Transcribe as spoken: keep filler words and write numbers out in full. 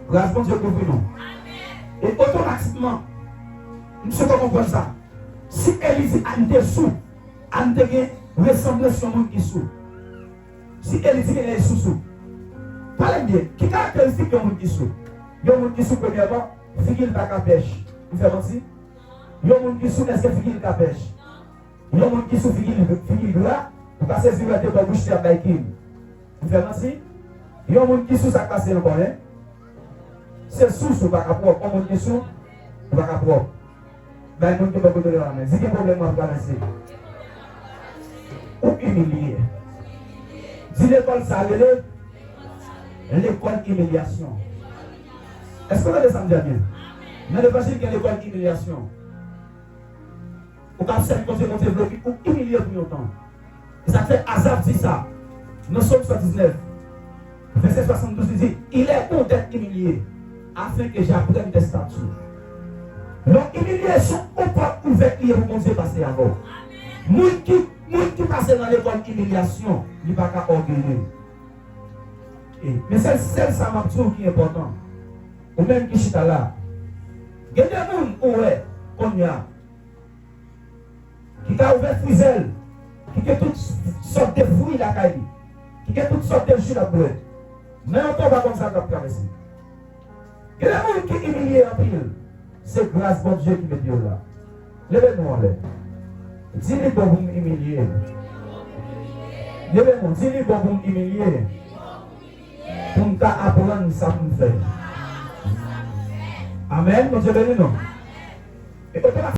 Gras Bondye kouvri nou. E otomatikman, misye te konprann sa. Si Eli di Ann te sou, Ann te gen resanblans yon moun ki sou. Si Eli di gen Eli sou sou. Pale m byen, ki karakteristik yon moun ki sou? Yon moun ki sou, premyèman, figi l pa ka bèch. M fè manti? Yon moun ki sou, èske figi l ka bèch? Yon moun ki sou, figi l, figi l gra, ou ka sezi wè te bò bouch li ap bay kim. M fè manti? Yon moun ki sou, sa k pase ankò, en? Se sou, sou pa ka pwòp. Yon moun ki sou, ou pa ka pwòp. Bay moun ki bò kote w la men. Di gen pwoblèm w ap travèse. Ou imilye. Di lekòl sa rele lekòl imilyasyon. Èske w tande sa m di a byen? Nan levanjil gen lekòl imilyasyon. Ou ka ap sèvi Bondye, Bondye vle ou imilye pou yon tan. E sa k fè Azaf di sa nan Sòm san diznèf, vèsè swasanndouz, li di, Il est bon d'être humilié, afin que j'apprenne tes statuts. Lè w imilye, se yon pòt ouvè li ye pou Bondye pase avè w. Moun ki, moun ki pase nan lekòl imilyasyon, li pa ka ògeye. E, men sèl, sèl sa m ap di w ki enpòtan. Ou menm ki chita la, gen de moun ou wè kounye a ki ka ouvè frizè l, ki gen tout sòt de fwi lakay li, ki gen tout sòt de ji l ap bwè. Nan yon tan, w pa konn sa l t ap travèse. Gen de moun ki imilye anpil, se gras Bondye ki mete yo la. Leve nou anlè. Di, li bon pou m imilye. Leve nou, di, li bon pou m imilye. Pou m ka aprann sa pou m fè. Amèn. Bondye beni nou. E otomatikman,